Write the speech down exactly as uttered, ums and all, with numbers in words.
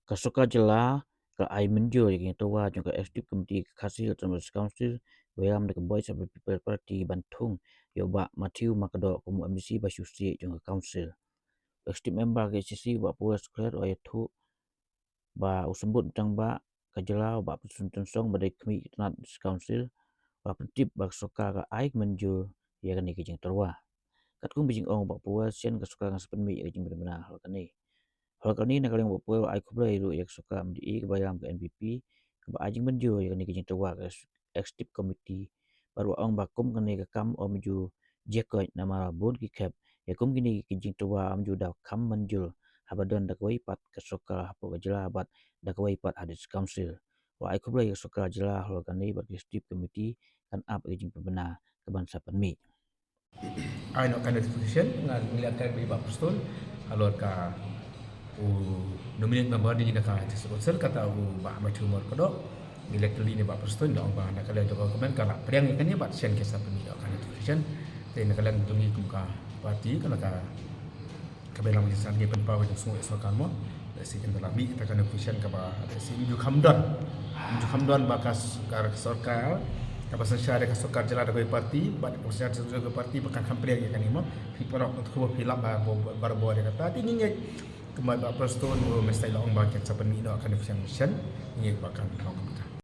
Ka sorkar jylla ka ai mynjur ïa ka jingtyrwa jong ka Executive Committee ka Khasi Hills Autonomous Council, ba ïalam da ka Voice of the People Party, ban thung ïa u Bah Matthew Markadok kum u M D C ba shisha jong ka Council. Executive Member ka K H A C, u Bah Powell Sukher, u ïathuh ba u Symbud Bteng Bah ka jylla, u Bah Prestone Tynsong, ba dei khmih tnat Council, u la pyntip ba ka sorkar ka ai mynjur ïa kane ka jingtyrwa. Katkum ka jingong u Bah Powell, shen ka sorkar kan sa pynmih ïa ka jingpynbna halor kane. Halor kane, na ka liang u Bah Powell u ai khublei ruh ïa ka sorkar M D A kaba ïalam ka N P P, kaba ai jingmynjur ïa kane ka jingtyrwa ka Executive Committee, bad u ong ba kum kane ka kam ym ju jia koit, namar bun ki khep ïa kum kine ki jingtyrwa ym ju da kham mynjur haba don da kawei pat ka sorkar hapoh ka jylla bad da kawei pat ha District Council. U ai khublei ïa ka sorkar jylla halor kane bad ka Executive Committee kan ap ïa ka jingpynbna kaban sa pynmih. Ai noh ka notification, nga ngi la kren bad i Bah Prestone halor ka u nominate member jong ngi na ka District Council, kata u Bah Matthew Markadok. Ngi la kylli ïa i Bah Prestone, da ong ba na ka liang jong ka government ka la pdiang ïa kane bad shen ki sa pynmih noh ka notification. Te na ka liang jong ngi kum ka party, ka la ka, kaba ïalam ka jingsan, ngi pynpaw ka jingsngew ïa ka sorkar mo. Lehse kin da la mih ïa ka notification kaba lehse ym ju kham don, ym ju kham don ba ka s-, ka sorkar kaba synshar ïa ka sorkar jylla da kawei party, bad kaba synshar da kawei party ba kan kham pdiang ïa kane mo. Phi paralok, phi lap ba, ba, barabor ïa kata. Te ngi ngeit kumba i Bah Prestone, u Minister, i la ong ba kin sa pynmih noh ka notification, ngi ngeit ba kan long kumta.